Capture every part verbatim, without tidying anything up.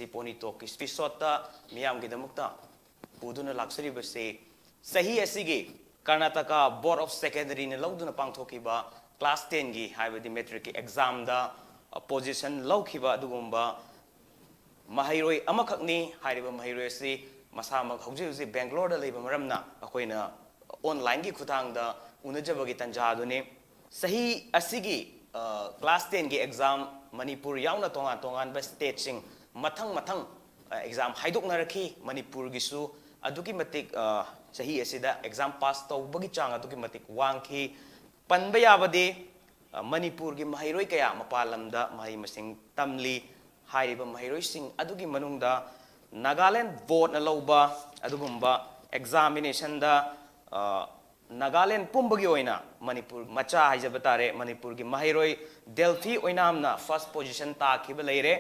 Pony ꯇꯣꯛꯀꯤ ꯏꯄꯤꯁꯣꯗꯇ ꯃꯤꯌꯥꯝꯒꯤꯗꯃꯛꯇ ꯄꯨꯗꯨꯅ ꯂꯥꯛꯆꯔꯤꯕꯁꯤ ꯆꯍꯤ ꯑꯁꯤꯒꯤ ꯀꯔꯅꯥꯇꯀꯥ ꯕꯣꯔꯗ ꯑꯣꯐ ꯁꯦꯀꯦꯟꯗꯔꯤꯅ ꯂꯧꯗꯨꯅ ꯄꯥꯡꯊꯣꯛꯈꯤꯕ ꯀ꯭ꯂꯥꯁ ꯇꯦꯟꯒꯤ, ꯍꯥꯏꯕꯗꯤ ꯃꯦꯇ꯭ꯔꯤꯛꯀꯤ ꯑꯦꯛꯖꯥꯝꯗ ꯄꯣꯖꯤꯁꯟ ꯂꯧꯈꯤꯕ ꯑꯗꯨꯒꯨꯝꯕ ꯃꯍꯩꯔꯣꯏ ꯑꯃꯈꯛꯅꯤ꯫ ꯍꯥꯏꯔꯤꯕ ꯃꯍꯩꯔꯣꯏ ꯑꯁꯤ ꯃꯁꯥꯃꯛ ꯍꯧꯖꯤꯛ ꯍꯧꯖꯤꯛ ꯕꯦꯡꯒ꯭ꯂꯣꯔꯗ ꯂꯩꯕ ꯃꯔꯝꯅ ꯑꯩꯈꯣꯏꯅ ꯑꯣꯟꯂꯥꯏꯟꯒꯤ ꯈꯨꯠꯊꯥꯡꯗ ꯎꯅꯖꯕꯒꯤ ꯇꯥꯟꯖꯥ ꯑꯗꯨꯅꯤ꯫ ꯆꯍꯤ ꯑꯁꯤꯒꯤ, ꯑ, ꯀ꯭ꯂꯥꯁ ꯇꯦꯟꯒꯤ ꯑꯦꯛꯖꯥꯝ ꯃꯅꯤꯄꯨꯔ ꯌꯥꯎꯅ ꯇꯣꯉꯥꯟ ꯇꯣꯉꯥꯟꯕ ꯁ꯭ꯇꯦꯠꯁꯤꯡ ꯃꯊꯪ ꯃꯊꯪ, ꯑ, ꯑꯦꯛꯖꯥꯝ ꯍꯥꯏꯗꯣꯛꯅꯔꯛꯈꯤ꯫ ꯃꯅꯤꯄꯨꯔꯒꯤꯁꯨ ꯑꯗꯨꯛꯀꯤ ꯃꯇꯤꯛ, ꯑ, ꯆꯍꯤ ꯑꯁꯤꯗ ꯑꯦꯛꯖꯥꯝ ꯄꯥꯁ ꯇꯧꯕꯒꯤ ꯆꯥꯡ ꯑꯗꯨꯛꯀꯤ ꯃꯇꯤꯛ ꯋꯥꯡꯈꯤ꯫ ꯄꯟꯕ ꯌꯥꯕꯗꯤ, ꯑ, ꯃꯅꯤꯄꯨꯔꯒꯤ ꯃꯍꯩꯔꯣꯏ ꯀꯌꯥ ꯃꯄꯥꯟ ꯂꯝꯗ ꯃꯍꯩ ꯃꯁꯤꯡ ꯇꯝꯂꯤ꯫ ꯍꯥꯏꯔꯤꯕ ꯃꯍꯩꯔꯣꯏꯁꯤꯡ ꯑꯗꯨꯒꯤ ꯃꯅꯨꯡꯗ ꯅꯥꯒꯥꯂꯦꯟ ꯕꯣꯔꯗꯅ ꯂꯧꯕ ꯑꯗꯨꯒꯨꯝꯕ ꯑꯦꯛꯖꯥꯃꯤꯅꯦꯁꯟꯗ, ꯑ, ꯅꯥꯒꯥꯂꯦꯟ ꯄꯨꯝꯕꯒꯤ ꯑꯣꯏꯅ ꯃꯅꯤꯄꯨꯔ ꯃꯆꯥ ꯍꯥꯏꯖꯕ ꯇꯥꯔꯦ, ꯃꯅꯤꯄꯨꯔꯒꯤ ꯃꯍꯩꯔꯣꯏ ꯗꯦꯜꯐꯤ ꯑꯣꯏꯅꯥꯝꯅ ꯐꯥꯔꯁ ꯄꯣꯖꯤꯁꯟ ꯇꯥꯈꯤꯕ ꯂꯩꯔꯦ꯫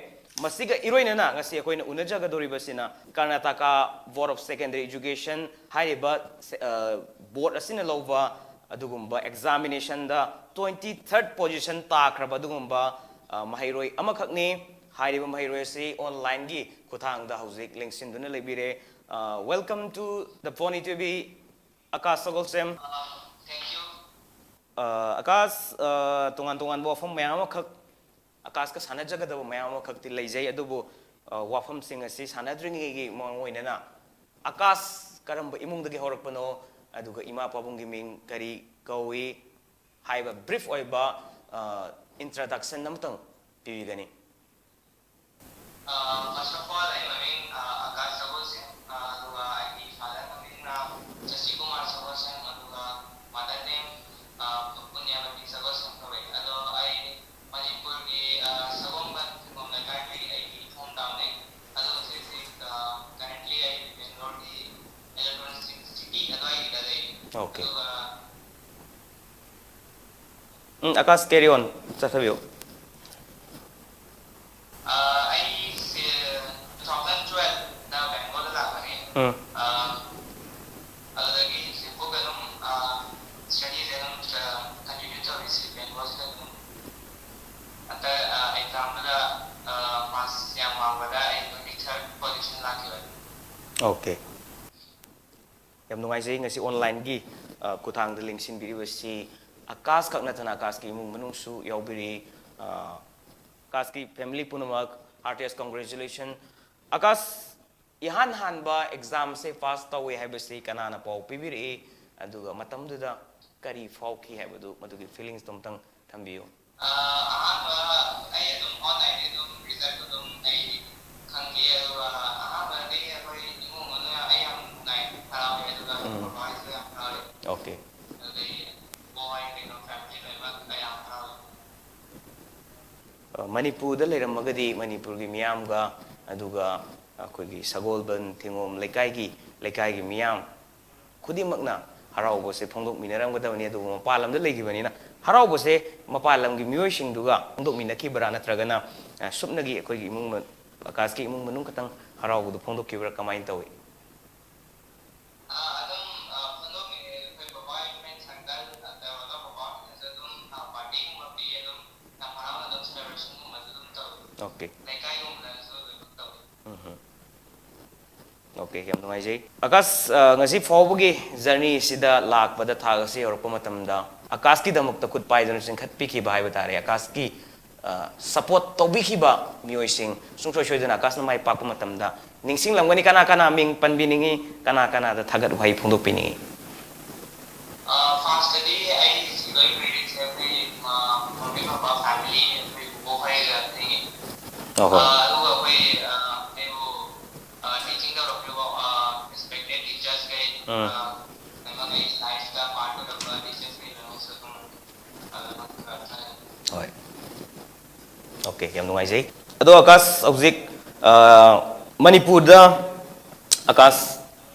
ꯃꯁꯤꯒ ꯏꯔꯣꯏꯅꯅ ꯉꯁꯤ ꯑꯩꯈꯣꯏꯅ ꯎꯅꯖꯒꯗꯧꯔꯤꯕꯁꯤꯅ ꯀꯔꯅꯥꯇꯀꯥ ꯕꯣꯔꯗ ꯑꯣꯐ ꯁꯦꯀꯦꯟꯗꯔꯤ ꯑꯦꯖꯨꯀꯦꯁꯟ ꯍꯥꯏꯔꯤꯕ, ꯑ, ꯕꯣꯔꯗ ꯑꯁꯤꯅ ꯂꯧꯕ ꯑꯗꯨꯒꯨꯝꯕ ꯑꯦꯛꯖꯥꯃꯤꯅꯦꯁꯟꯗ ꯇ꯭ꯋꯦꯟꯇꯤ ꯊꯥꯔꯠ ꯄꯣꯖꯤꯁꯟ ꯇꯥꯈ꯭ꯔꯕ ꯑꯗꯨꯒꯨꯝꯕ, ꯑ, ꯃꯍꯩꯔꯣꯏ ꯑꯃꯈꯛꯅꯤ꯫ ꯍꯥꯏꯔꯤꯕ ꯃꯍꯩꯔꯣꯏ ꯑꯁꯤ ꯑꯣꯟꯂꯥꯏꯟꯒꯤ ꯈꯨꯠꯊꯥꯡꯗ ꯍꯧꯖꯤꯛ ꯂꯦꯡꯁꯤꯟꯗꯨꯅ ꯂꯩꯕꯤꯔꯦ꯫ ꯑ, welcome to the Poni TV, Akash Sagolsem. Uh, thank you꯫ ꯑ, ꯑꯀꯥꯁ, ꯑ, ꯇꯣꯉꯥꯟ ꯇꯣꯉꯥꯟꯕ ꯋꯥꯐꯝ ꯃꯌꯥꯝ ꯑꯃꯈꯛ ꯑꯀꯥꯁꯀ ꯁꯥꯟꯅꯖꯒꯗꯕ ꯃꯌꯥꯝ ꯑꯃꯈꯛꯇꯤ ꯂꯩꯖꯩ, ꯑꯗꯨꯕꯨ, ꯑ, ꯋꯥꯐꯝꯁꯤꯡ ꯑꯁꯤ ꯁꯥꯟꯅꯗ꯭ꯔꯤꯉꯩꯒꯤ ꯃꯃꯥꯡ ꯑꯣꯏꯅꯅ ꯑꯀꯥꯁ ꯀꯔꯝꯕ ꯏꯃꯨꯡꯗꯒꯤ ꯍꯧꯔꯛꯄꯅꯣ, ꯑꯗꯨꯒ ꯏꯃꯥ ꯄꯥꯕꯨꯡꯒꯤ ꯃꯤꯡ ꯀꯔꯤ ꯀꯧꯏ ꯍꯥꯏꯕ ꯕ꯭ꯔꯤꯐ ꯑꯣꯏꯕ, ꯑ, ꯏꯟꯇ꯭ꯔꯗꯛꯁꯟ ꯑꯃꯇꯪ ꯄꯤꯕꯤꯒꯅꯤ꯫ ꯑ, first of all, ꯑꯩ ꯃꯃꯤꯡ, ꯑ, ꯑꯀꯥꯁ ꯁꯒꯣꯜꯁꯦꯝ, ꯑ, ꯑꯗꯨꯒ ꯑꯩꯒꯤ ꯐꯥꯗꯔ ꯃꯃꯤꯡꯅ ꯁꯁꯤꯀꯨꯃꯥꯔ ꯁꯒꯣꯜꯁꯦꯝ, ꯑꯗꯨꯒ ꯃꯥꯗꯔ ꯅꯦꯝ, ꯑ, ꯄꯨꯅ꯭ꯌꯥꯕꯇꯤ ꯁꯒꯣꯜꯁꯦꯝ ꯀꯧꯏ꯫ ꯑꯗꯣ ꯑꯩ ꯃꯅꯤꯄꯨꯔꯒꯤ, ꯑ, ꯁꯒꯣꯜꯕꯟ ꯆꯤꯡꯈꯣꯡ ꯂꯩꯀꯥꯏꯒꯤ ꯑꯩꯒꯤ ꯍꯣꯝ ꯇꯥꯎꯟꯅꯦ꯫ ꯑꯗꯣ ꯍꯧꯖꯤꯛ ꯍꯧꯖꯤꯛ, ꯑ, currently ꯑꯩ ꯕꯦꯡꯒ꯭ꯂꯣꯔꯒꯤ ꯏꯂꯦꯛꯇ꯭ꯔꯣꯅꯤꯛ ꯁꯤꯇꯤ ꯑꯗꯨꯋꯥꯏꯒꯤꯗ ꯂꯩ꯫ Okay. ꯑꯗꯨꯒ ꯎꯝ, ꯑꯀꯥꯁ, carry on, ꯆꯠꯊꯕꯤꯌꯨ꯫ ꯑ, ꯑꯩꯁꯦ two thousand twelve ꯗ ꯕꯦꯡꯒ꯭ꯂꯣꯔꯗ ꯂꯥꯛꯄꯅꯦ꯫ ꯎꯝ꯫ ꯑ, ꯑꯗꯨꯗꯒꯤ ꯍꯧꯖꯤꯛꯐꯥꯎꯗ ꯑꯗꯨꯝ, ꯑ, study ꯁꯦ ꯑꯗꯨꯝ, ꯑ, continue ꯇꯧꯔꯤꯁꯤ ꯕꯦꯡꯒ꯭ꯂꯣꯔꯁꯤꯗ ꯑꯗꯨꯝ꯫ ꯍꯟꯗꯛ, ꯑ, exam ꯑꯍꯥꯟꯕꯗ ꯄꯥꯁ ꯌꯥꯝ ꯋꯥꯡꯕꯗ ꯑꯩ ꯇ꯭ꯋꯦꯟꯇꯤ ꯊꯥꯔꯠ ꯄꯣꯖꯤꯁꯟ ꯂꯥꯛꯈꯤꯕꯅꯤ꯫ ꯑꯣꯀꯦ꯫ ꯌꯥꯝ ꯅꯨꯡꯉꯥꯏꯖꯩ ꯉꯁꯤ ꯑꯣꯟꯂꯥꯏꯟꯒꯤ, ꯑ, ꯈꯨꯠꯊꯥꯡꯗ ꯂꯦꯡꯁꯤꯟꯕꯤꯔꯤꯕꯁꯤ ꯑꯀꯥꯁ ꯈꯛ ꯅꯠꯇꯅ ꯑꯀꯥꯁꯀꯤ ꯏꯃꯨꯡ ꯃꯅꯨꯡꯁꯨ ꯌꯥꯎꯕꯤꯔꯤ꯫ ꯑ, ꯑꯀꯥꯁꯀꯤ ꯐꯦꯃꯤꯂꯤ ꯄꯨꯝꯅꯃꯛ heartiest congratulation꯫ ꯑꯀꯥꯁ, ꯏꯍꯥꯟ ꯍꯥꯟꯕ ꯑꯦꯛꯖꯥꯝꯁꯦ ꯄꯥꯁ ꯇꯧꯋꯦ ꯍꯥꯏꯕꯁꯤ ꯀꯅꯥꯅ ꯄꯥꯎ ꯄꯤꯕꯤꯔꯛꯏ? ꯑꯗꯨꯒ ꯃꯇꯝꯗꯨꯗ ꯀꯔꯤ ꯐꯥꯎꯈꯤ ꯍꯥꯏꯕꯗꯨ ꯃꯗꯨꯒꯤ ꯐꯤꯂꯤꯡꯁꯇꯣ ꯑꯝꯇꯪ ꯊꯝꯕꯤꯌꯨ꯫ ꯑ, ꯑꯍꯥꯟꯕ ꯑꯩ ꯑꯗꯨꯝ ꯑꯣꯟꯂꯥꯏꯟꯗ ꯑꯗꯨꯝ ꯔꯤꯖꯜ ꯑꯗꯨꯝ ꯑꯩ ꯈꯪꯈꯤ, ꯑꯗꯨꯒ ꯑꯍꯥꯟꯕꯗꯤ ꯑꯩꯈꯣꯏ ꯏꯃꯨꯡ ꯃꯅꯨꯡ ꯑꯩ ꯌꯥꯝ ꯅꯨꯡꯉꯥꯏ, ꯍꯔꯥꯎꯋꯦ, ꯑꯗꯨꯒ ꯎꯝ꯫ ꯕꯕꯥ ꯍꯣꯏꯁꯨ ꯌꯥꯝ ꯍꯔꯥꯎꯋꯦ꯫ ꯑꯣꯀꯦ꯫ ꯑꯗꯨꯗꯩ ꯕꯣꯏ ꯀꯩꯅꯣ ꯐꯦꯃꯤꯂꯤ ꯂꯣꯏꯅꯃꯛ ꯌꯥꯝ ꯍꯔꯥꯎꯋꯦ꯫ ꯑ, ꯃꯅꯤꯄꯨꯔꯗ ꯂꯩꯔꯝꯃꯒꯗꯤ ꯃꯅꯤꯄꯨꯔꯒꯤ ꯃꯤꯌꯥꯝꯒ, ꯑꯗꯨꯒ ꯑꯩꯈꯣꯏꯒꯤ ꯁꯒꯣꯜꯕꯟ, ꯊꯤꯉꯣꯝ ꯂꯩꯀꯥꯏꯒꯤ, ꯂꯩꯀꯥꯏꯒꯤ ꯃꯤꯌꯥꯝ ꯈꯨꯗꯤꯡꯃꯛꯅ ꯍꯔꯥꯎꯕꯁꯦ ꯐꯣꯡꯗꯣꯛꯃꯤꯟꯅꯔꯝꯒꯗꯕꯅꯤ꯫ ꯑꯗꯨꯕꯨ ꯃꯄꯥꯟ ꯂꯝꯗ ꯂꯩꯈꯤꯕꯅꯤꯅ ꯍꯔꯥꯎꯕꯁꯦ ꯃꯄꯥꯟ ꯂꯝꯒꯤ ꯃꯤꯑꯣꯏꯁꯤꯡꯗꯨꯒ ꯐꯣꯡꯗꯣꯛꯃꯤꯟꯅꯈꯤꯕ꯭ꯔꯥ, ꯅꯠꯇ꯭ꯔꯒꯅ, ꯑ, ꯁꯨꯞꯅꯒꯤ ꯑꯩꯈꯣꯏꯒꯤ ꯏꯃꯨꯡ ꯃ-, ꯑꯀꯥꯁꯀꯤ ꯏꯃꯨꯡ ꯃꯅꯨꯡ ꯈꯛꯇꯪ ꯍꯔꯥꯎꯕꯗꯨ ꯐꯣꯡꯗꯣꯛꯈꯤꯕ꯭ꯔꯥ, ꯀꯃꯥꯏꯅ ꯇꯧꯏ? ꯑ, ꯑꯗꯨꯝ, ꯑ, ꯐꯣꯡꯗꯣꯛꯃꯤꯟꯅꯩ꯫ ꯑꯩꯈꯣꯏ ꯕꯕꯥꯒꯤ friend circle, ꯑ, ꯇꯧꯔꯒ ꯕꯕꯥ ꯍꯣꯏꯅꯁꯨ ꯑꯗꯨꯝ, ꯑ, partyꯒꯨꯝꯕ ꯄꯤ, ꯑꯗꯨꯝ ꯌꯥꯝ ꯍꯔꯥꯎꯅ ꯑꯗꯨꯝ celebrationꯒꯨꯝꯕꯁꯨ ꯑꯗꯨꯝ ꯇꯧꯏ꯫ ꯑꯣꯀꯦ꯫ ꯂꯩꯀꯥꯏꯒꯨꯝꯕꯗꯁꯨ ꯑꯗꯨꯝ ꯇꯧꯏ꯫ ꯎꯝ꯫ ꯑꯣꯀꯦ, ꯌꯥꯝ ꯅꯨꯡꯉꯥꯏꯖꯩ꯫ ꯑꯀꯥꯁ, ꯑ, ꯉꯁꯤ ꯐꯥꯎꯕꯒꯤ journeyꯁꯤꯗ ꯂꯥꯛꯄꯗ ꯊꯥꯛ ꯑꯁꯤ ꯌꯧꯔꯛꯄ ꯃꯇꯝꯗ ꯑꯀꯥꯁꯀꯤꯗꯃꯛꯇ ꯈꯨꯠ ꯄꯥꯏꯗꯨꯅ ꯆꯤꯡꯈꯠꯄꯤꯈꯤꯕ ꯍꯥꯏꯕ ꯇꯥꯔꯦ꯫ ꯑꯀꯥꯁꯀꯤ, ꯑ, support ꯇꯧꯕꯤꯈꯤꯕ ꯃꯤꯑꯣꯏꯁꯤꯡ ꯁꯨꯡꯁꯣꯏ ꯁꯣꯏꯗꯅ ꯑꯀꯥꯁꯅ ꯃꯥꯏ ꯄꯥꯛꯄ ꯃꯇꯝꯗ ꯅꯤꯡꯁꯤꯡꯂꯝꯒꯅꯤ꯫ ꯀꯅꯥ ꯀꯅꯥ ꯃꯤꯡ ꯄꯟꯕꯤꯅꯤꯡꯉꯤ? ꯀꯅꯥ ꯀꯅꯥꯗ ꯊꯥꯒꯠ ꯋꯥꯍꯩ ꯐꯣꯡꯗꯣꯛꯄꯤꯅꯤꯡꯉꯤ? ꯑ, firstꯇꯗꯤ ꯑꯩ ꯂꯣꯏ creditꯁꯦ ꯑꯩꯈꯣꯏ, ꯑ, ꯃꯃꯤ ꯄꯥꯄꯥ, family, ꯑꯩꯈꯣꯏ ꯄꯨꯄꯨ ꯍꯣꯏꯒ ꯄꯤꯅꯤꯡꯉꯤ꯫ ꯑꯣꯍꯣ꯫ ꯑ, ꯑꯗꯨꯒ ꯑꯩꯈꯣꯏ, ꯑ, ꯑꯩꯕꯨ, ꯑ, teaching ꯇꯧꯔꯛꯄꯤꯕ, ꯑ, respected teachersꯈꯩ, ꯎꯝ꯫ ꯑ, ꯂꯣꯏꯅꯃꯛ ꯑꯩ lifeꯇ part ꯑꯣꯏꯔꯛꯄ teachersꯈꯩ ꯂꯣꯏꯅꯃꯛꯁꯨ ꯑꯗꯨꯝ, ꯑ, ꯍꯣꯏ꯫ ꯑꯣꯀꯦ, ꯌꯥꯝ ꯅꯨꯡꯉꯥꯏꯖꯩ꯫ ꯑꯗꯣ ꯑꯀꯥꯁ, ꯍꯧꯖꯤꯛ, ꯑ, ꯃꯅꯤꯄꯨꯔꯗ ꯑꯀꯥꯁ,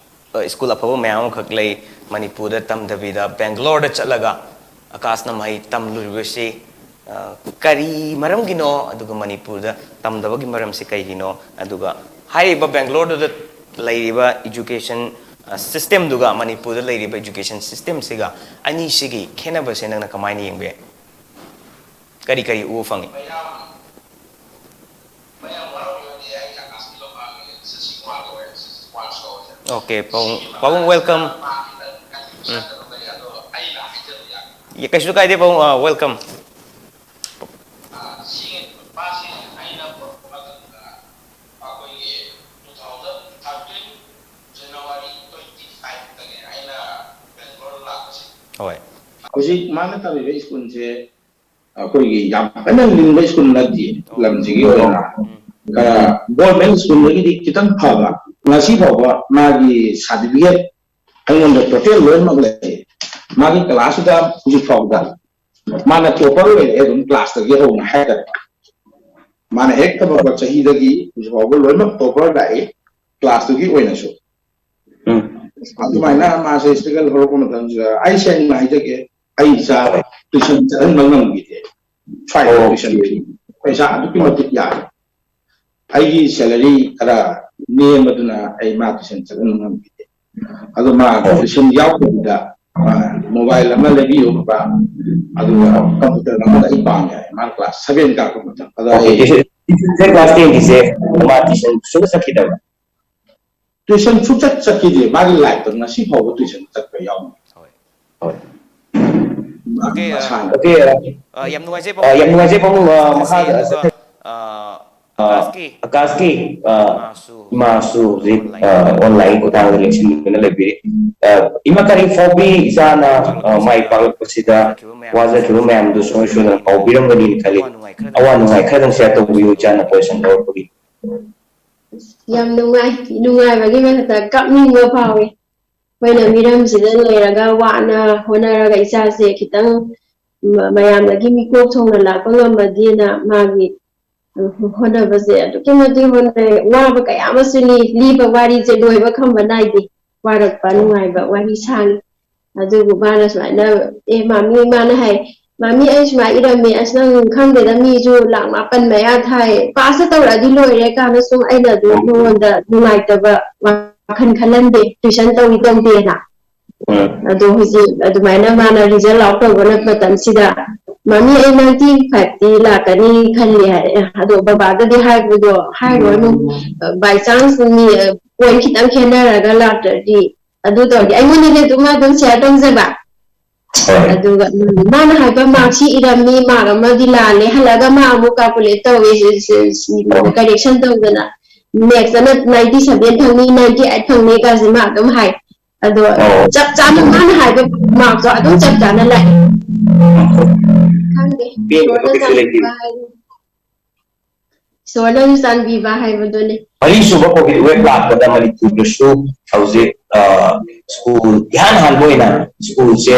ꯑ, ꯁ꯭ꯀꯨꯜ ꯑꯐꯕ ꯃꯌꯥꯝ ꯑꯃꯈꯛ ꯂꯩ꯫ ꯃꯅꯤꯄꯨꯔꯗ ꯇꯝꯗꯕꯤꯗ ꯕꯦꯡꯒ꯭ꯂꯣꯔꯗ ꯆꯠꯂꯒ ꯑꯀꯥꯁꯅ ꯃꯍꯩ ꯇꯝꯂꯨꯔꯤꯕꯁꯤ, ꯑ, ꯀꯔꯤ ꯃꯔꯝꯒꯤꯅꯣ? ꯑꯗꯨꯒ ꯃꯅꯤꯄꯨꯔꯗ ꯇꯝꯗꯕꯒꯤ ꯃꯔꯝꯁꯤ ꯀꯩꯒꯤꯅꯣ? ꯑꯗꯨꯒ ꯍꯥꯏꯔꯤꯕ ꯕꯦꯡꯒ꯭ꯂꯣꯔꯗꯨꯗ ꯂꯩꯔꯤꯕ education, ꯑ, systemꯗꯨꯒ ꯃꯅꯤꯄꯨꯔꯗ ꯂꯩꯔꯤꯕ education systemꯁꯤꯒ ꯑꯅꯤꯁꯤꯒꯤ ꯈꯦꯠꯅꯕꯁꯦ ꯅꯪꯅ ꯀꯃꯥꯏꯅ ꯌꯦꯡꯕ ꯌꯥꯏ? ꯀꯔꯤ ꯀꯔꯤ ꯎꯕ ꯐꯪꯉꯤ? ꯃꯌꯥꯝ Okay, ꯄꯥꯕꯨꯡ, ꯄꯥꯕꯨꯡ, welcome. ꯎꯝ꯫ ꯌꯦ, ꯀꯩꯁꯨ ꯀꯥꯏꯗꯦ, ꯄꯥꯕꯨꯡ, ꯑ, welcome. ꯍꯣꯏ꯫ ꯍꯧꯖꯤꯛ ꯃꯥꯅ ꯇꯝꯃꯤꯕ ꯁ꯭ꯀꯨꯜꯁꯦ ꯑꯩꯈꯣꯏꯒꯤ ꯌꯥꯝ ꯀꯟꯅ ꯂꯤꯡꯕ ꯁ꯭ꯀꯨꯜ ꯅꯠꯇꯦ꯫ ꯑꯣ꯫ ꯂꯝꯁꯤꯒꯤ ꯑꯣꯏꯅ ꯎꯝ꯫ ꯈꯔ ꯒꯣꯔꯃꯦꯟ ꯁ꯭ꯀꯨꯜꯗꯒꯤꯗꯤ ꯈꯤꯇꯪ ꯐꯕ꯫ ꯉꯁꯤ ꯐꯥꯎꯕ ꯃꯥꯒꯤ ꯁꯥꯔꯇꯤꯐꯤꯀꯦꯠ ꯑꯩꯉꯣꯟꯗ ꯇꯣꯇꯦꯜ ꯂꯣꯏꯅꯃꯛ ꯂꯩ꯫ ꯃꯥꯒꯤ ꯀ꯭ꯂꯥꯁꯁꯤꯗ ꯍꯧꯖꯤꯛ ꯐꯥꯎꯕꯗ ꯃꯥꯅ ꯇꯣꯄꯔ ꯑꯣꯏꯔꯛꯑꯦ ꯑꯗꯨꯝ ꯀ꯭ꯂꯥꯁꯇꯒꯤ ꯍꯧꯅ ꯍꯥꯏꯇꯥꯔꯦ꯫ ꯃꯥꯅ ꯍꯦꯛ ꯊꯝꯃꯛꯄ ꯆꯍꯤꯗꯒꯤ ꯍꯧꯖꯤꯛ ꯐꯥꯎꯕ ꯂꯣꯏꯅꯃꯛ ꯇꯣꯄꯔ ꯂꯥꯛꯏ ꯀ꯭ꯂꯥꯁꯇꯨꯒꯤ ꯑꯣꯏꯅꯁꯨ꯫ ꯎꯝ꯫ ꯑꯗꯨꯃꯥꯏꯅ ꯃꯥꯁꯦ ꯁ꯭ꯇ꯭ꯔꯒꯜ ꯍꯧꯔꯛꯄ ꯃꯇꯝꯁꯤꯗ ꯑꯩ ꯁꯦꯡꯅ ꯍꯥꯏꯖꯒꯦ, ꯑꯩ ꯏꯆꯥ ꯇꯨꯏꯁꯟ ꯆꯠꯍꯟꯕ ꯉꯝꯈꯤꯗꯦ꯫ ꯁ꯭ꯋꯥꯏꯗ ꯑꯣ꯫ ꯇꯨꯏꯁꯟ ꯐꯤ ꯄꯩꯁꯥ ꯑꯗꯨꯛꯀꯤ ꯃꯇꯤꯛ ꯌꯥꯝꯃꯤ꯫ ꯑꯩꯒꯤ ꯁꯦꯂꯔꯤ ꯈꯔ ꯅꯦꯝꯕꯗꯨꯅ ꯑꯩ ꯃꯥ ꯇꯨꯏꯁꯟ ꯆꯠꯍꯟꯕ ꯉꯝꯈꯤꯗꯦ꯫ ꯑꯗꯣ ꯃꯥ ꯑꯣ꯫ ꯇꯨꯏꯁꯟ ꯌꯥꯎꯗꯕꯤꯗ ꯃꯥ ꯃꯣꯕꯥꯏꯜ ꯑꯃ ꯂꯩꯕꯤꯌꯨ ꯄꯄꯥ, ꯑꯗꯨꯒ ꯀꯝꯄ꯭ꯌꯨꯇꯔ ꯑꯃꯗ ꯑꯩ ꯄꯥꯝꯃꯦ ꯍꯥꯏ꯫ ꯃꯥ ꯀ꯭ꯂꯥꯁ ꯁꯚꯦꯟ ꯀꯥꯔꯛꯄ ꯃꯇꯝ꯫ ꯑꯗꯣ ꯑꯣꯀꯦ, ꯑꯩ ꯇꯨꯏꯁꯟ, ꯇꯨꯏꯁꯟꯁꯦ ꯀ꯭ꯂꯥꯁ ꯇꯦꯟꯒꯤꯁꯦ ꯃꯥ ꯇꯨꯏꯁꯟ ꯁꯨꯡꯆꯠ ꯆꯠꯈꯤꯗꯕ꯭ꯔꯥ? ꯇꯨꯏꯁꯟ ꯁꯨꯡꯆꯠ ꯆꯠꯈꯤꯗꯦ꯫ ꯃꯥꯒꯤ ꯂꯥꯏꯐꯇ ꯉꯁꯤ ꯐꯥꯎꯕ ꯇꯨꯏꯁꯟ ꯆꯠꯄ ꯌꯥꯎꯗꯦ꯫ ꯍꯣꯏ꯫ ꯍꯣꯏ꯫ ꯃꯥ ꯑꯣꯀꯦ, ꯑ, ꯃꯁꯥꯅ꯫ ꯑꯣꯀꯦ, ꯑ, ꯌꯥꯝ ꯅꯨꯡꯉꯥꯏꯖꯩ, ꯑ, ꯄꯥꯕꯨꯡ꯫ ꯌꯥꯝ ꯅꯨꯡꯉꯥꯏꯖꯩ, ꯄꯥꯕꯨꯡ, ꯑ, ꯆꯠꯂꯁꯤ, ꯃꯈꯥꯗ ꯑꯗꯨꯒ, ꯆꯠꯊ-, ꯑ, ꯑ, ꯑꯀꯥꯁꯀꯤ, ꯑꯀꯥꯁꯀꯤ, ꯑ, ꯃꯥꯁꯨ ꯍꯧꯖꯤꯛ ꯃꯥꯁꯨ ꯍꯧꯖꯤꯛ, ꯑ, online online ꯈꯨꯠꯊꯥꯡꯗ ꯂꯦꯡꯁꯤꯟꯗꯨꯅ ꯂꯩꯕꯤꯔꯤ꯫ ꯑ, ꯏꯃꯥ ꯀꯔꯤ ꯐꯥꯎꯕꯤ ꯏꯆꯥꯅ, ꯑ, ꯃꯥꯏ ꯄꯥꯛꯂꯛꯄꯁꯤꯗ ꯋꯥꯖꯈꯤꯕ ꯃꯌꯥꯝꯗꯨꯁꯨ ꯁꯣꯏ ꯁꯣꯏꯗꯅ ꯀꯥꯎꯕꯤꯔꯝꯒꯅꯤꯅ ꯈꯜꯂꯤ꯫ ꯑꯋꯥ ꯅꯨꯡꯉꯥꯏ ꯈꯔꯗꯪ share ꯇꯧꯕꯤꯌꯨ, ꯏꯆꯥꯅ position ꯂꯧꯔꯛꯄꯒꯤ꯫ ꯑꯁ, ꯌꯥꯝ ꯅꯨꯡꯉꯥꯏ꯫ ꯅꯨꯡꯉꯥꯏꯕꯒꯤ ꯃꯊꯛꯇ ꯀꯞꯅꯤꯡꯕ ꯐꯥꯎꯏ꯫ ꯑꯩꯈꯣꯏꯅ ꯃꯤꯔꯝꯁꯤꯗ ꯂꯩꯔꯒ ꯋꯥꯅ ꯍꯣꯠꯅꯔꯒ ꯏꯆꯥꯁꯦ ꯈꯤꯇꯪ ꯃ-, ꯃꯌꯥꯝꯗꯒꯤ ꯃꯤꯀꯣꯛ ꯊꯣꯡꯅ ꯂꯥꯛꯄ ꯉꯝꯃꯗꯤꯅ ꯃꯥꯒꯤ ꯍꯣꯠꯅꯕꯁꯦ ꯑꯗꯨꯛꯀꯤ ꯃꯇꯤꯛ ꯍꯣꯠꯅꯔꯦ꯫ ꯋꯥꯕ ꯀꯌꯥ ꯑꯃꯁꯨ ꯂꯤ-, ꯂꯤꯕ ꯋꯥꯔꯤꯁꯦ ꯂꯣꯏꯕ ꯈꯝꯕ ꯅꯥꯏꯗꯦ꯫ ꯋꯥꯔꯛꯄ, ꯅꯨꯡꯉꯥꯏꯕ ꯋꯥꯔꯤ ꯁꯥꯡꯉꯤ꯫ ꯑꯗꯨꯕꯨ ꯃꯥꯅ ꯁꯨꯃꯥꯏꯅ, "ꯑꯦ, ꯃꯥꯃꯤ", ꯃꯥꯅ ꯍꯥꯏ, "ꯃꯥꯃꯤ, ꯑꯩ ꯁꯨꯃꯥꯏꯅ ꯏꯔꯝꯃꯦ꯫ ꯑꯁ, ꯅꯪ ꯈꯪꯗꯦꯗ, ꯃꯤꯁꯨ ꯂꯥꯛ ꯃꯥꯄꯟ ꯃꯌꯥ ꯊꯥꯏ꯫ ꯄꯥꯁꯇ ꯇꯧꯔꯛꯑꯗꯤ ꯂꯣꯏꯔꯦ", ꯀꯥꯟꯗ ꯁꯨꯝ ꯑꯩꯅ ꯑꯗꯨꯝ ꯃꯉꯣꯟꯗ ꯅꯨꯡꯉꯥꯏꯇꯕ ꯋꯥꯈꯜ ꯈꯜꯍꯟꯗꯦ, ꯇꯨꯏꯁꯟ ꯇꯧꯏ ꯇꯧꯗꯦꯅ꯫ ꯎꯝ꯫ ꯑꯗꯣ ꯍꯧꯖꯤꯛ ꯑꯗꯨꯃꯥꯏꯅ ꯃꯥꯅ result out ꯇꯧꯕ ꯃꯇꯝꯁꯤꯗ, "ꯃꯥꯃꯤ, ꯑꯩ ninety five ꯇꯤ ꯂꯥꯛꯀꯅꯤ ꯈꯜꯂꯤ", ꯍꯥꯏ꯫ ꯑꯗꯣ ꯕꯕꯥꯗꯗꯤ ꯍꯥꯏꯕꯗꯣ ꯍꯥꯏꯔꯨꯔꯅꯨ, by chance ꯃꯤ, ꯄꯣꯏꯟ ꯈꯤꯇꯪ ꯈꯦꯠꯅꯔꯒ ꯂꯥꯛꯇ꯭ꯔꯗꯤ, ꯑꯗꯨ ꯇꯧꯔꯗꯤ ꯑꯩꯉꯣꯟꯗꯗꯤ ꯑꯗꯨꯝ ꯑꯗꯨꯝ ꯁꯤꯌꯔ ꯇꯧꯖꯕ꯫ ꯍꯣꯏ ꯑꯗꯨꯒ ꯎꯝ, ꯃꯥꯅ ꯍꯥꯏꯕ ꯃꯥꯔꯛꯁꯤ ꯏꯔꯝꯃꯤ, ꯃꯥꯔꯛ ꯑꯃꯗꯤ ꯂꯥꯜꯂꯦ, ꯍꯜꯂꯒ ꯃꯥ ꯑꯃꯨꯛ ꯀꯥꯜꯀꯨꯂꯦꯠ ꯇꯧꯋꯦ, ꯀꯔꯦꯛꯁꯟ ꯇꯧꯗꯅ꯫ ꯃꯦꯠꯁꯇꯅ ꯅꯥꯏꯟꯇꯤ ꯁꯚꯦꯟ ꯐꯪꯅꯤ, ꯅꯥꯏꯟꯇꯤ ꯑꯩꯠ ꯐꯪꯅꯤ ꯀꯥꯁꯦ ꯃꯥ ꯑꯗꯨꯝ ꯍꯥꯏ꯫ ꯑꯗꯣ ꯑꯣ ꯆꯞ ꯆꯥꯅ ꯃꯥꯅ ꯍꯥꯏꯕ ꯃꯥꯔꯛꯇꯣ ꯑꯗꯨꯝ ꯆꯞ ꯆꯥꯅ ꯂꯥꯛꯑꯦ꯫ ꯈꯪꯗꯦ, ꯄꯦꯟꯗꯕ ꯏꯁꯣꯔꯅ ꯀꯩꯁꯨ ꯂꯩꯇꯦ꯫ ꯆꯥꯟꯕꯤꯕ ꯍꯥꯏꯗꯨꯅꯤ꯫ ꯏꯁꯣꯔꯅꯁꯨ ꯆꯥꯟꯕꯤꯕ ꯍꯥꯏꯕꯗꯨꯅꯤ꯫ ꯃꯔꯤꯁꯨꯕ ꯀꯣꯚꯤꯗ ꯋꯦꯕ ꯂꯥꯛꯄꯗ ꯃꯅꯤꯄꯨꯔꯗꯁꯨ ꯍꯧꯖꯤꯛ ꯁ꯭ꯀꯨꯜ ꯏꯍꯥꯟ ꯍꯥꯟꯕ ꯑꯣꯏꯅ ꯁ꯭ꯀꯨꯜꯁꯦ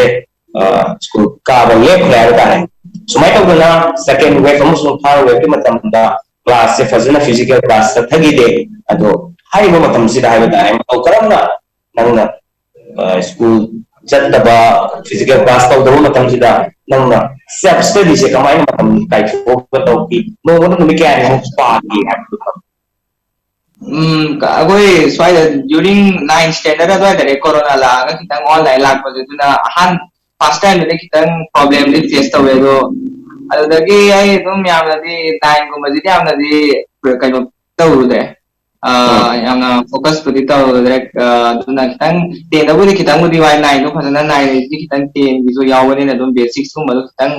ꯁ꯭ꯀꯨꯜ ꯀꯥꯕ ꯂꯦꯞꯈ꯭ꯔꯦ ꯍꯥꯏꯕ ꯇꯥꯔꯦ꯫ ꯁꯨꯃꯥꯏꯅ ꯇꯧꯗꯅ ꯁꯦꯀꯦꯟ ꯋꯦꯕ ꯑꯃꯁꯨꯡ ꯊꯥꯔꯗ ꯋꯦꯕꯀꯤ ꯃꯇꯝꯗ ꯀ꯭ꯂꯥꯁꯁꯦ ꯐꯖꯅ ꯐꯤꯖꯤꯀꯦꯜ ꯀ꯭ꯂꯥꯁ ꯆꯠꯊꯈꯤꯗꯦ꯫ ꯑꯗꯣ ꯍꯥꯏꯔꯤꯕ ꯃꯇꯝꯁꯤꯗ ꯍꯥꯏꯕ ꯇꯥꯔꯦ, ꯃꯇꯧ ꯀꯔꯝꯅ ꯅꯪꯅ ꯁ꯭ꯀꯨꯜ ꯆꯠꯇꯕ, ꯐꯤꯖꯤꯀꯦꯜ ꯀ꯭ꯂꯥꯁ ꯇꯧꯗꯕ ꯃꯇꯝꯁꯤꯗ ꯅꯪꯅ ꯁꯦꯜꯐ ꯁ꯭ꯇꯗꯤꯁꯦ ꯀꯃꯥꯏꯅ ꯃꯇꯝ ꯀꯥꯏꯊꯣꯛꯑꯒ ꯇꯧꯈꯤ? ꯅꯣꯡꯃꯗ ꯅꯨꯃꯤꯠ ꯀꯌꯥꯅꯤꯃꯨꯛ ꯄꯥꯈꯤ ꯍꯥꯏꯕꯗꯨ ꯈꯪ- ꯎꯝ, ꯀ- ꯑꯩꯈꯣꯏ ꯁ꯭ꯋꯥꯏꯗ during ninth standard ꯑꯗꯨꯋꯥꯏꯗꯅꯦ ꯀꯣꯔꯣꯅꯥ ꯂꯥꯛꯑꯒ ꯈꯤꯇꯪ ꯑꯣꯟꯂꯥꯏꯟ ꯂꯥꯛꯄꯁꯦ, ꯑꯗꯨꯅ ꯑꯍꯥꯟ ꯐꯥꯔꯁ ꯇꯥꯏꯝꯗꯗꯤ ꯈꯤꯇꯪ ꯄ꯭ꯔꯣꯕ꯭ꯂꯦꯝꯗꯤ ꯐꯦꯁ ꯇꯧꯋꯦ꯫ ꯑꯗꯣ ꯑꯗꯨꯗꯒꯤ ꯑꯩ ꯑꯗꯨꯝ ꯌꯥꯝꯅꯗꯤ ꯅꯥꯏꯟꯒꯨꯝꯕꯁꯤꯗꯤ ꯌꯥꯝꯅꯗꯤ ꯀꯩꯅꯣ ꯇꯧꯔꯨꯗ꯭ꯔꯦ꯫ ꯑ, ꯎꯝ꯫ ꯌꯥꯝꯅ ꯐꯣꯀꯁꯄꯨꯗꯤ ꯇꯧꯔꯨꯗ꯭ꯔꯦ꯫ ꯑ, ꯑꯗꯨꯅ ꯈꯤꯇꯪ ꯇꯦꯟꯗꯕꯨꯗꯤ ꯈꯤꯇꯪꯕꯨꯗꯤ ꯋꯥꯏ, ꯅꯥꯏꯟꯗꯣ ꯐꯖꯅ ꯅꯥꯏꯟꯗꯤ ꯈꯤꯇꯪ ꯇꯦꯟꯒꯤꯁꯨ ꯌꯥꯎꯕꯅꯤꯅ ꯑꯗꯨꯝ ꯕꯦꯁꯤꯛꯁꯀꯨꯝꯕꯗꯣ ꯈꯤꯇꯪ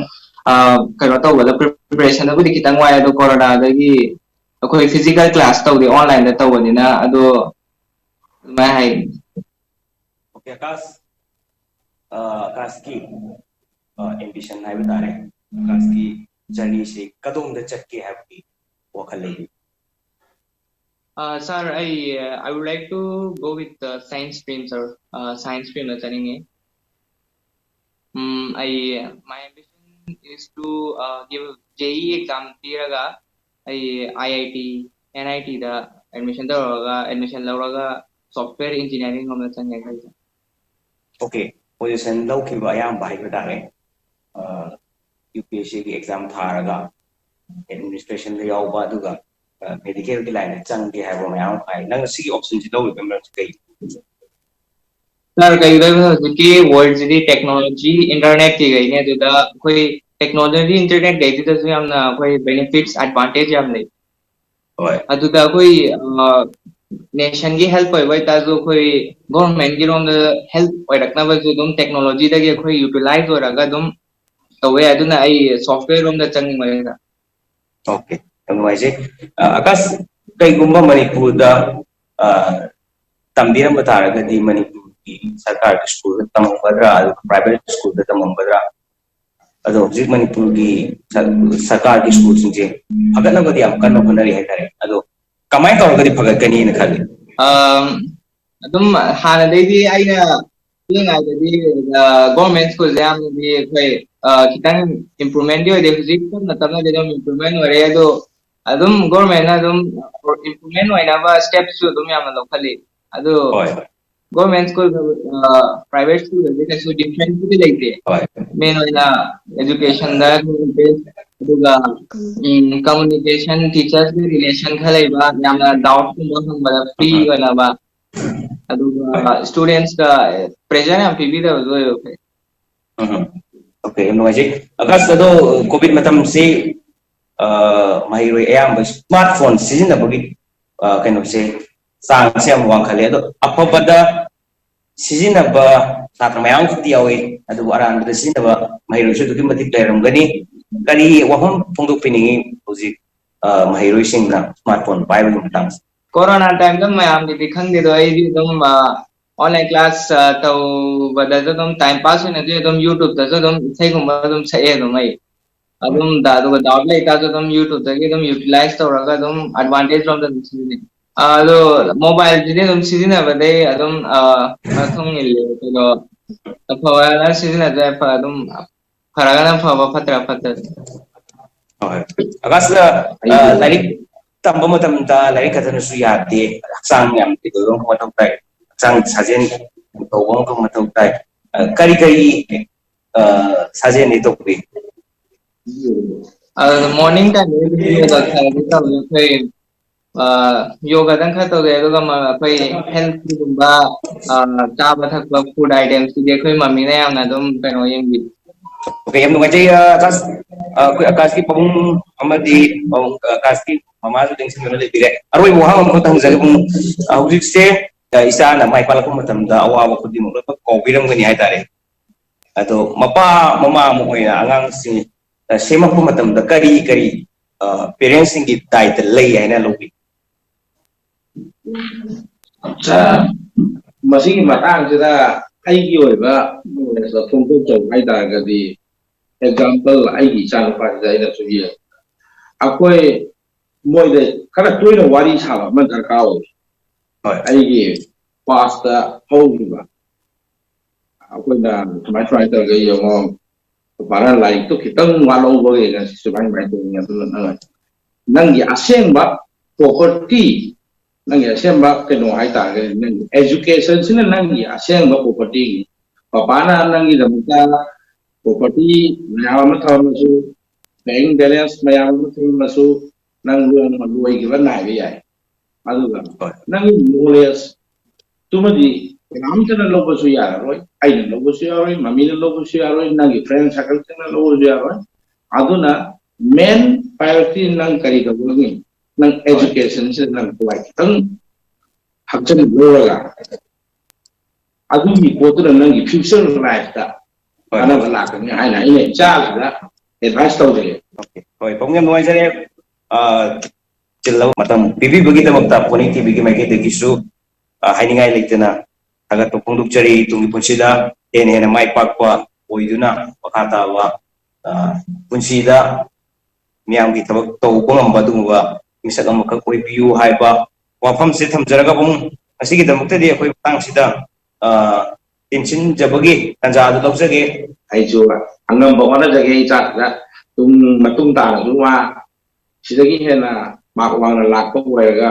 ꯑ, ꯀꯩꯅꯣ ꯇꯧꯕꯗ ꯄ꯭ꯔꯤꯄꯦꯔꯦꯁꯟꯗꯕꯨꯗꯤ ꯈꯤꯇꯪ ꯋꯥꯏ꯫ ꯑꯗꯣ ꯀꯣꯔꯣꯅꯥꯗꯒꯤ ꯑꯩꯈꯣꯏ ꯐꯤꯖꯤꯀꯦꯜ ꯀ꯭ꯂꯥꯁ ꯇꯧꯗꯦ, ꯑꯣꯟꯂꯥꯏꯟꯗ ꯇꯧꯕꯅꯤꯅ꯫ ꯑꯗꯣ ꯑꯗꯨꯃꯥꯏꯅ ꯍꯥꯏ꯫ ꯑꯣꯀꯦ, ꯑꯀꯥꯁ, ꯑ, ꯑꯀꯥꯁꯀꯤ ꯑꯦꯝꯕꯤꯁꯟ ꯍꯥꯏꯕ ꯇꯥꯔꯦ, ꯑꯀꯥꯁꯀꯤ ꯖꯔꯅꯤꯁꯤ ꯀꯗꯣꯝꯗ ꯆꯠꯀꯦ ꯍꯥꯏꯕꯒꯤ ꯋꯥꯈꯜ ꯂꯩꯕꯤ? Uh, sir, I uh, I would like to go with uh, science stream, sir. Uh, science stream ꯅ ꯆꯠꯅꯤꯡꯉꯤ꯫ ꯎꯝ, ꯑꯩ, my ambition is to uh, give JEE exam ꯄꯤꯔꯒ ꯑꯩ IIT, NIT ꯗ admission ꯇꯧꯔꯒ, admission ꯂꯧꯔꯒ software engineering ꯂꯣꯝꯗ ꯆꯪꯒꯦ ꯈꯜꯂꯤ꯫ ꯑꯣꯀꯦ, ꯄꯣꯖꯤꯁꯟ ꯂꯧꯈꯤꯕ ꯑꯌꯥꯝꯕ ꯍꯥꯏꯕ ꯇꯥꯔꯦ, UPSC ꯒꯤ ꯑꯦꯛꯖꯥꯝ ꯊꯥꯔꯒ ꯑꯦꯗꯃꯤꯅꯤꯁꯇ꯭ꯔꯦꯁꯟꯗ ꯌꯥꯎꯕ, ꯑꯗꯨꯒ ꯃꯦꯗꯤꯀꯦꯜꯒꯤ ꯂꯥꯏꯟꯗ ꯆꯪꯒꯦ ꯍꯥꯏꯕ ꯃꯌꯥꯝ ꯑꯃ ꯍꯥꯏ꯫ ꯅꯪꯅ ꯁꯤꯒꯤ ꯑꯣꯞꯁꯟꯁꯤ ꯂꯧꯔꯤꯕꯒꯤ ꯃꯔꯝꯁꯤ ꯀꯩꯒꯤꯅꯣ? ꯁꯥꯔ, ꯀꯩꯒꯤꯅꯣ ꯍꯥꯏꯕꯗ ꯍꯧꯖꯤꯛꯀꯤ ꯋꯥꯔꯜꯁꯤꯗꯤ ꯇꯦꯛꯅꯣꯂꯣꯖꯤ, ꯏꯟꯇꯔꯅꯦꯠꯀꯤ ꯀꯩꯅꯦ, ꯑꯗꯨꯗ ꯑꯩꯈꯣꯏ ꯇꯦꯛꯅꯣꯂꯣꯖꯤ, ꯏꯟꯇꯔꯅꯦꯠ ꯀꯩꯁꯤꯗꯁꯨ ꯌꯥꯝꯅ ꯑꯩꯈꯣꯏ ꯕꯦꯅꯤꯐꯤꯠꯁ, ꯑꯦꯗꯚꯥꯟꯇꯦꯖ ꯌꯥꯝ ꯂꯩ꯫ ꯍꯣꯏ꯫ ꯑꯗꯨꯗ ꯑꯩꯈꯣꯏ ꯑ, ꯅꯦꯁꯟꯒꯤ ꯍꯦꯜꯞ ꯑꯣꯏꯕ ꯑꯣꯏꯇꯥꯔꯁꯨ, ꯑꯩꯈꯣꯏ ꯒꯣꯔꯃꯦꯟꯒꯤ ꯔꯣꯝꯗ ꯍꯦꯜꯞ ꯑꯣꯏꯔꯛꯅꯕꯁꯨ ꯑꯗꯨꯝ ꯇꯦꯛꯅꯣꯂꯣꯖꯤꯗꯒꯤ ꯑꯩꯈꯣꯏ ꯌꯨꯇꯤꯂꯥꯏꯖ ꯑꯣꯏꯔꯒ ꯑꯗꯨꯝ ꯇꯧꯕ ꯌꯥꯏ꯫ ꯑꯗꯨꯅ ꯑꯩ ꯁꯣꯐꯋꯦꯔ ꯔꯣꯝꯗ ꯆꯪꯅꯤꯡꯕꯅꯤꯗ꯫ ꯑꯣꯀꯦ, ꯌꯥꯝ ꯅꯨꯡꯉꯥꯏꯖꯩ꯫ ꯑ, ꯑꯀꯥꯁ, ꯀꯩꯒꯨꯝꯕ ꯃꯅꯤꯄꯨꯔꯗ, ꯑ, ꯇꯝꯕꯤꯔꯝꯕ ꯇꯥꯔꯒꯗꯤ ꯃꯅꯤꯄꯨꯔꯒꯤ ꯁꯔꯀꯥꯔꯒꯤ ꯁ꯭ꯀꯨꯜꯗ ꯇꯝꯃꯝꯒꯗ꯭ꯔꯥ, ꯑꯗꯨꯒ ꯄ꯭ꯔꯥꯏꯚꯦꯠ ꯁ꯭ꯀꯨꯜꯗ ꯇꯝꯃꯝꯒꯗ꯭ꯔꯥ? ꯑꯗꯣ ꯍꯧꯖꯤꯛ ꯃꯅꯤꯄꯨꯔꯒꯤ ꯁꯔ-, ꯁꯔꯀꯥꯔꯒꯤ ꯁ꯭ꯀꯨꯜꯁꯤꯡꯁꯦ ꯐꯒꯠꯅꯕꯗꯤ ꯌꯥꯝ ꯀꯟꯅ ꯍꯣꯠꯅꯔꯤ ꯍꯥꯏꯇꯥꯔꯦ꯫ ꯑꯗꯣ ꯀꯃꯥꯏꯅ ꯇꯧꯔꯒꯗꯤ ꯐꯒꯠꯀꯅꯤꯅ ꯈꯜꯂꯤ? ꯑꯝ, ꯑꯗꯨꯝ ꯍꯥꯟꯅꯗꯩꯗꯤ ꯑꯩꯅ ꯄꯤꯛꯏꯉꯩꯗꯗꯤ ꯒꯣꯔꯃꯦꯟ ꯁ꯭ꯀꯨꯜꯁꯦ ꯌꯥꯝꯅꯗꯤ ꯑꯩꯈꯣꯏ, ꯑ, ꯈꯤꯇꯪ ꯏꯝꯄ꯭ꯔꯨꯚꯃꯦꯟꯗꯤ ꯑꯣꯏꯗꯦ꯫ ꯍꯧꯖꯤꯛ ꯇꯞꯅ ꯇꯞꯅꯗꯤ ꯑꯗꯨꯝ ꯏꯝꯄ꯭ꯔꯨꯚꯃꯦꯟ ꯑꯣꯏꯔꯦ꯫ ꯑꯗꯣ ꯑꯗꯨꯝ ꯒꯣꯔꯃꯦꯟꯅ ꯑꯗꯨꯝ ꯏꯝꯄ꯭ꯔꯨꯚꯃꯦꯟ ꯑꯣꯏꯅꯕ ꯁ꯭ꯇꯦꯞꯁꯨ ꯑꯗꯨꯝ ꯌꯥꯝꯅ ꯂꯧꯈꯠꯂꯤ꯫ ꯑꯗꯨ ꯍꯣꯏ, ꯍꯣꯏ꯫ ꯒꯣꯔꯃꯦꯟ ꯁ꯭ꯀꯨꯜ, ꯄ꯭ꯔꯥꯏꯚꯦꯠ ꯁ꯭ꯀꯨꯜꯗꯗꯤ ꯀꯩꯁꯨ ꯗꯤꯐ꯭ꯔꯦꯟꯁꯄꯨꯗꯤ ꯂꯩꯇꯦ꯫ ꯍꯣꯏ꯫ ꯃꯦꯟ ꯑꯣꯏꯅ ꯏꯗꯨꯀꯦꯁꯟꯗ, ꯑꯗꯨꯒ ꯀꯝꯃꯨꯅꯤꯀꯦꯁꯟ, ꯇꯤꯆꯔꯁꯀꯤ ꯔꯤꯂꯦꯁꯟ ꯈꯔ ꯂꯩꯕ, ꯌꯥꯝꯅ ꯗꯥꯎꯠꯀꯨꯝꯕ ꯍꯪꯕꯗ ꯐ꯭ꯔꯤ ꯎꯝ꯫ ꯑꯣꯏꯅꯕ, ꯍꯣꯏ꯫ ꯑꯗꯨꯒ ꯁ꯭ꯇꯨꯗꯦꯟꯠꯁꯀ ꯄ꯭ꯔꯦꯁꯔ ꯌꯥꯝ ꯄꯤꯕꯤꯗꯕꯗꯣ ꯑꯣꯏꯕ ꯐꯩ꯫ ꯎꯝ꯫ ꯑꯣꯀꯦ, ꯌꯥꯝ ꯅꯨꯡꯉꯥꯏꯖꯩ꯫ ꯑꯀꯥꯁ, ꯑꯗꯣ ꯀꯣꯚꯤꯗ ꯃꯇꯝꯁꯤ, ꯑ, ꯃꯍꯩꯔꯣꯏ ꯑꯌꯥꯝꯕ ꯁ꯭ꯃꯥꯔꯠ ꯐꯣꯟ ꯁꯤꯖꯤꯟꯅꯕꯒꯤ, ꯑ, ꯀꯩꯅꯣꯁꯦ, ꯆꯥꯡꯁꯦ ꯌꯥꯝ ꯋꯥꯡꯈꯠꯂꯦ꯫ ꯑꯗꯣ ꯑꯐꯕꯗ ꯁꯤꯖꯤꯟꯅꯕ ꯁꯥꯇ꯭ꯔ ꯃꯌꯥꯝ ꯑꯃꯈꯛꯇꯤ ꯌꯥꯎꯏ, ꯑꯗꯨꯕꯨ ꯑꯔꯥꯟꯕꯗ ꯁꯤꯖꯤꯟꯅꯕ ꯃꯍꯩꯔꯣꯏꯁꯨ ꯑꯗꯨꯛꯀꯤ ꯃꯇꯤꯛ ꯂꯩꯔꯝꯒꯅꯤ꯫ ꯀꯔꯤ ꯋꯥꯐꯝ ꯐꯣꯡꯗꯣꯛꯄꯤꯅꯤꯡꯉꯤ ꯍꯧꯖꯤꯛ, ꯑ, ꯃꯍꯩꯔꯣꯏꯁꯤꯡꯅ ꯁ꯭ꯃꯥꯔꯠ ꯐꯣꯟ ꯄꯥꯏꯕꯒꯤ ꯃꯇꯥꯡꯁꯦ? ꯀꯣꯔꯣꯅꯥ ꯇꯥꯏꯝꯗ ꯃꯌꯥꯝꯒꯤꯗꯤ ꯈꯪꯗꯦꯗꯣ, ꯑꯩꯗꯤ ꯑꯗꯨꯝ, ꯑ, ꯑꯣꯟꯂꯥꯏꯟ ꯀ꯭ꯂꯥꯁ, ꯑ, ꯇꯧꯕꯗꯁꯨ ꯑꯗꯨꯝ ꯇꯥꯏꯝ ꯄꯥꯁ ꯑꯣꯏꯅꯗꯤ ꯑꯗꯨꯝ ꯌꯨꯇ꯭ꯌꯨꯕꯇꯁꯨ ꯑꯗꯨꯝ ꯏꯁꯩꯒꯨꯝꯕ ꯑꯗꯨꯝ ꯁꯛꯑꯦ ꯑꯗꯨꯝ ꯑꯩ꯫ ꯑꯗꯨꯝ ꯗ-, ꯑꯗꯨꯒ ꯗꯥꯎꯠ ꯂꯩꯇꯥꯔꯁꯨ ꯑꯗꯨꯝ ꯌꯨꯇ꯭ꯌꯨꯕꯇꯒꯤ ꯑꯗꯨꯝ ꯌꯨꯇꯤꯂꯥꯏꯁ ꯇꯧꯔꯒ ꯑꯗꯨꯝ ꯑꯦꯗꯚꯥꯟꯇꯦꯖ ꯂꯣꯝꯗ ꯑꯗꯨꯝ ꯁꯤꯖꯤꯟꯅꯩ꯫ ꯑ, ꯑꯗꯣ ꯃꯣꯕꯥꯏꯜꯁꯤꯗꯤ ꯑꯗꯨꯝ ꯁꯤꯖꯤꯟꯅꯕꯗꯩ ꯑꯗꯨꯝ, ꯑ, ꯃꯇꯨꯡ ꯏꯜꯂꯦ꯫ ꯑꯗꯣ ꯑꯐꯕꯅ ꯁꯤꯖꯤꯟꯅꯗ꯭ꯔꯦ, ꯑꯐ-, ꯑꯗꯨꯝ ꯐꯔꯒꯅ ꯐꯕ, ꯐꯠꯇ꯭ꯔ ꯐꯠꯇ꯭ꯔ꯫ ꯍꯣꯏ꯫ ꯑꯀꯥꯁꯅ, ꯑ, ꯂꯥꯏꯔꯤꯛ ꯇꯝꯕ ꯃꯇꯝꯗ ꯂꯥꯏꯔꯤꯛ ꯈꯛꯇꯅꯁꯨ ꯌꯥꯗꯦ, ꯍꯛꯆꯥꯡ ꯌꯥꯝ ꯐꯤꯠ ꯑꯣꯏꯕ ꯑꯃ ꯃꯊꯧ ꯇꯥꯏ, ꯍꯛꯆꯥꯡ ꯁꯥꯖꯦꯜ ꯇꯧꯕ ꯑꯃ ꯃꯊꯧ ꯇꯥꯏ꯫ ꯑ, ꯀꯔꯤ ꯀꯔꯤ, ꯑ, ꯁꯥꯖꯦꯜꯗꯤ ꯇꯧꯕꯤ? ꯑꯗꯨ ꯃꯣꯔꯅꯤꯡ ꯇꯥꯏꯝꯗ ꯌꯣꯒꯥ ꯈꯔꯗꯤ ꯇꯧꯋꯦ ꯑꯩꯈꯣꯏ꯫ ꯑ, ꯌꯣꯒꯥꯗꯪ ꯈꯔ ꯇꯧꯋꯦ, ꯑꯗꯨꯒ ꯃ-, ꯑꯩꯈꯣꯏ ꯍꯦꯜꯊꯀꯤꯒꯨꯝꯕ, ꯑ, ꯆꯥꯕ ꯊꯛꯄ ꯐꯨꯗ ꯑꯥꯏꯇꯦꯝꯁꯇꯨꯗꯤ ꯑꯩꯈꯣꯏ ꯃꯝꯃꯤꯅ ꯌꯥꯝꯅ ꯑꯗꯨꯝ ꯀꯩꯅꯣ ꯌꯦꯡꯕꯤ꯫ ꯑꯣꯀꯦ, ꯌꯥꯝ ꯅꯨꯡꯉꯥꯏꯖꯩ, ꯑ, ꯑꯀꯥꯁ, ꯑ, ꯑꯩꯈꯣꯏ ꯑꯀꯥꯁꯀꯤ ꯄꯥꯕꯨꯡ ꯑꯃꯗꯤ ꯄꯥꯕꯨꯡ, ꯑ, ꯑꯀꯥꯁꯀꯤ ꯃꯃꯥꯁꯨ ꯂꯦꯡꯁꯤꯟꯗꯨꯅ ꯂꯩꯕꯤꯔꯦ꯫ ꯑꯔꯣꯏꯕ ꯋꯥꯍꯪ ꯑꯃꯈꯛꯇ ꯍꯪꯖꯒꯦ꯫ ꯄꯨꯡ, ꯑ, ꯍꯧꯖꯤꯛꯁꯦ, ꯑ, ꯏꯆꯥꯅ ꯃꯥꯏ ꯄꯥꯛꯂꯛꯄ ꯃꯇꯝꯗ ꯑꯋꯥꯕ ꯈꯨꯗꯤꯡꯃꯛ ꯂꯣꯏꯅꯃꯛ ꯀꯥꯎꯕꯤꯔꯝꯒꯅꯤ ꯍꯥꯏꯇꯥꯔꯦ꯫ ꯑꯗꯣ ꯃꯄꯥ ꯃꯃꯥ ꯑꯃ ꯑꯣꯏꯅ ꯑꯉꯥꯡꯁꯤꯡ, ꯑ, ꯁꯦꯝꯃꯛꯄ ꯃꯇꯝꯗ ꯀꯔꯤ ꯀꯔꯤ, ꯑ, ꯄꯦꯔꯦꯟꯁꯁꯤꯡꯒꯤ ꯗꯥꯏꯇ ꯂꯩ ꯍꯥꯏꯅ ꯂꯧꯕꯤ? ꯑꯠꯆꯥ, ꯃꯁꯤꯒꯤ ꯃꯇꯥꯡꯁꯤꯗ ꯑꯩꯒꯤ ꯑꯣꯏꯕ ꯐꯣꯡꯗꯣꯛꯆꯧ ꯍꯥꯏꯇꯥꯔꯒꯗꯤ, ꯑꯦꯛꯖꯥꯝꯄꯜ, ꯑꯩꯒꯤ ꯏꯆꯥꯅꯨꯄꯥꯁꯤꯗ ꯑꯩꯅꯁꯨ ꯌꯦꯡꯉꯦ꯫ ꯑꯩꯈꯣꯏ ꯃꯣꯏꯗ ꯈꯔ ꯇꯣꯏꯅ ꯋꯥꯔꯤ ꯁꯥꯕ ꯑꯃ ꯗꯔꯀꯥꯔ ꯑꯣꯏ꯫ ꯍꯣꯏ꯫ ꯑꯩꯒꯤ ꯄꯥꯁꯇ ꯍꯧꯈꯤꯕ, ꯑꯩꯈꯣꯏꯅ ꯁꯨꯃꯥꯏ ꯁꯨꯃꯥꯏꯅ ꯇꯧꯔꯒ ꯌꯦꯡꯉꯣ, ꯄꯥꯔ ꯂꯥꯏꯔꯤꯛꯇꯣ ꯈꯤꯇꯪ ꯋꯥꯠꯍꯧꯕꯒꯤ ꯉꯁꯤ ꯁꯨꯃꯥꯏ ꯁꯨꯃꯥꯏꯅ ꯇꯧꯕꯅꯤ꯫ ꯑꯗꯨꯅ ꯅꯪ, ꯅꯪꯒꯤ ꯑꯁꯦꯡꯕ ꯄ꯭ꯔꯣꯄꯔꯇꯤ, ꯅꯪꯒꯤ ꯑꯁꯦꯡꯕ ꯀꯩꯅꯣ ꯍꯥꯏꯇꯥꯔꯒꯗꯤ, ꯅꯪꯒꯤ ꯑꯦꯖꯨꯀꯦꯁꯟꯁꯤꯅ ꯅꯪꯒꯤ ꯑꯁꯦꯡꯕ ꯄ꯭ꯔꯣꯄꯔꯇꯤꯅꯤ꯫ ꯄꯄꯥꯅ ꯅꯪꯒꯤꯗꯃꯛꯇ ꯄ꯭ꯔꯣꯄꯔꯇꯤ ꯃꯌꯥꯝ ꯑꯃ ꯊꯝꯃꯁꯨ, ꯕꯦꯡ ꯕꯦꯂꯦꯟꯁ ꯃꯌꯥꯝ ꯑꯃ ꯊꯝꯃꯁꯨ, ꯅꯪ ꯅꯣꯡꯃ ꯂꯣꯏꯈꯤꯕ ꯅꯥꯏꯕ ꯌꯥꯏ꯫ ꯑꯗꯨꯒ ꯍꯣꯏ꯫ ꯅꯪꯒꯤ ꯅꯣꯂꯦꯖ ꯇꯨꯃꯗꯤ ꯀꯅꯥꯝꯇꯅ ꯂꯧꯕꯁꯨ ꯌꯥꯔꯔꯣꯏ, ꯑꯩꯅ ꯂꯧꯕꯁꯨ ꯌꯥꯔꯣꯏ, ꯃꯃꯤꯅ ꯂꯧꯕꯁꯨ ꯌꯥꯔꯣꯏ, ꯅꯪꯒꯤ ꯐ꯭ꯔꯦꯟ ꯁꯥꯔꯀꯜꯁꯤꯡꯅ ꯂꯧꯕꯁꯨ ꯌꯥꯔꯣꯏ꯫ ꯑꯗꯨꯅ ꯃꯦꯟ ꯄ꯭ꯔꯥꯏꯌꯣꯔꯤꯇꯤ ꯅꯪ ꯀꯔꯤ ꯇꯧꯒꯗꯕꯅꯤ? ꯅꯪ ꯍꯣꯏ꯫ ꯑꯦꯖꯨꯀꯦꯁꯟꯁꯤꯗ ꯅꯪ ꯊꯋꯥꯏ ꯈꯤꯇꯪ ꯍꯥꯞꯆꯤꯜꯂꯨꯔꯒ ꯑꯗꯨꯒꯤ ꯄꯣꯠꯇꯨꯅ ꯅꯪꯒꯤ ꯐ꯭ꯌꯨꯆꯔ ꯂꯥꯏꯐꯇ ꯍꯣꯏ꯫ ꯀꯥꯟꯅꯕ ꯂꯥꯛꯀꯅꯤ ꯍꯥꯏꯅ ꯑꯩꯅ ꯏꯆꯥꯁꯤꯗ ꯑꯦꯗꯚꯥꯏꯁ ꯇꯧꯖꯒꯦ꯫ ꯑꯣꯀꯦ꯫ ꯍꯣꯏ, ꯄꯥꯕꯨꯡ ꯌꯥꯝ ꯅꯨꯡꯉꯥꯏꯖꯔꯦ꯫ ꯑ, ꯆꯤꯜꯂꯕ ꯃꯇꯝ ꯄꯤꯕꯤꯕꯒꯤꯗꯃꯛꯇ ꯄꯣꯅꯤ ꯇꯤꯚꯤꯒꯤ ꯃꯥꯏꯀꯩꯗꯒꯤꯁꯨ, ꯑ, ꯍꯥꯏꯅꯤꯡꯉꯥꯏ ꯂꯩꯇꯅ ꯊꯥꯒꯠꯄ ꯐꯣꯡꯗꯣꯛꯆꯔꯤ꯫ ꯇꯨꯡꯒꯤ ꯄꯨꯟꯁꯤꯗ ꯍꯦꯟꯅ ꯍꯦꯟꯅ ꯃꯥꯏ ꯄꯥꯛꯄ ꯑꯣꯏꯗꯨꯅ ꯃꯈꯥ ꯇꯥꯕ, ꯑ, ꯄꯨꯟꯁꯤꯗ ꯃꯤꯌꯥꯝꯒꯤ ꯊꯕꯛ ꯇꯧꯕ ꯉꯝꯕ ꯑꯗꯨꯒꯨꯝꯕ ꯃꯤꯁꯛ ꯑꯃꯈꯛ ꯑꯣꯏꯕꯤꯌꯨ ꯍꯥꯏꯕ ꯋꯥꯐꯝꯁꯦ ꯊꯝꯖꯔꯒ, ꯄꯥꯕꯨꯡ, ꯉꯁꯤꯒꯤꯗꯃꯛꯇꯗꯤ ꯑꯩꯈꯣꯏ ꯃꯇꯥꯡꯁꯤꯗ, ꯑ, ꯇꯦꯟꯁꯤꯟꯖꯕꯒꯤ ꯇꯥꯟꯖꯥ ꯑꯗꯨ ꯂꯧꯖꯒꯦ꯫ ꯑꯩꯁꯨ ꯑꯉꯝꯕ ꯍꯣꯠꯅꯖꯒꯦ ꯏꯆꯥꯁꯤꯗ꯫ ꯇꯨꯡ, ꯃꯇꯨꯡ ꯇꯥꯔꯁꯨ ꯃꯥ ꯁꯤꯗꯒꯤ ꯍꯦꯟꯅ ꯃꯥꯔꯛ ꯋꯥꯡꯅ ꯂꯥꯛꯄ ꯑꯣꯏꯔꯒ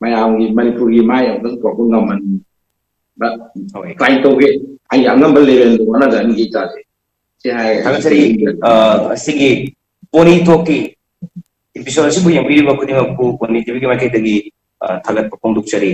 ꯃꯌꯥꯝꯒꯤ, ꯃꯅꯤꯄꯨꯔꯒꯤ ꯃꯥꯏ ꯑꯃꯨꯛꯇꯪ ꯄꯨꯔꯛꯄ ꯉꯝꯍꯟꯕ ꯍꯣꯏ꯫ ꯇ꯭ꯔꯥꯏ ꯇꯧꯒꯦ꯫ ꯑꯩꯒꯤ ꯑꯉꯝꯕ ꯂꯦꯚꯦꯜꯗ ꯍꯣꯠꯅꯖꯍꯟꯒꯦ ꯏꯆꯥꯁꯦ꯫ ꯁꯤ ꯍꯥꯏꯔꯒ ꯊꯥꯒꯠꯆꯔꯤ꯫ ꯑ, ꯑꯁꯤꯒꯤ ꯄꯣꯅꯤ ꯇꯣꯛꯀꯤ ꯏꯄꯤꯁꯣꯗ ꯑꯁꯤꯕꯨ ꯌꯦꯡꯕꯤꯔꯤꯕ ꯈꯨꯗꯤꯡꯃꯛꯄꯨ ꯄꯣꯅꯤ ꯇꯤꯚꯤꯒꯤ ꯃꯥꯏꯀꯩꯗꯒꯤ, ꯑ, ꯊꯥꯒꯠꯄ ꯐꯣꯡꯗꯣꯛꯆꯔꯤ꯫